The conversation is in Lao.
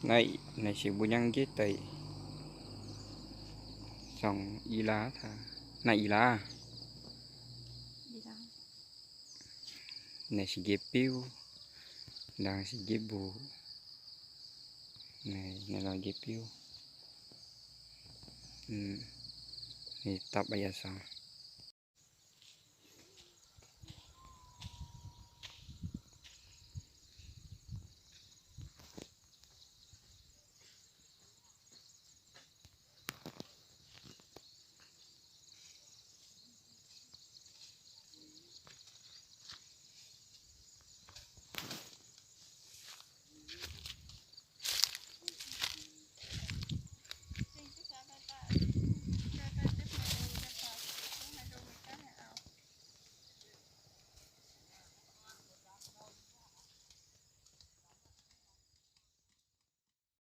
Nai, nai si bu yang ge tai. Song ila ta. Nai ila. ແນວຊິເກັບປິວ ດັ່ງຊິເກັບບູ ແນວ ແນວລອຍເກັບປິວ ອືມ ນີ້ຕັບອາຍາສອງ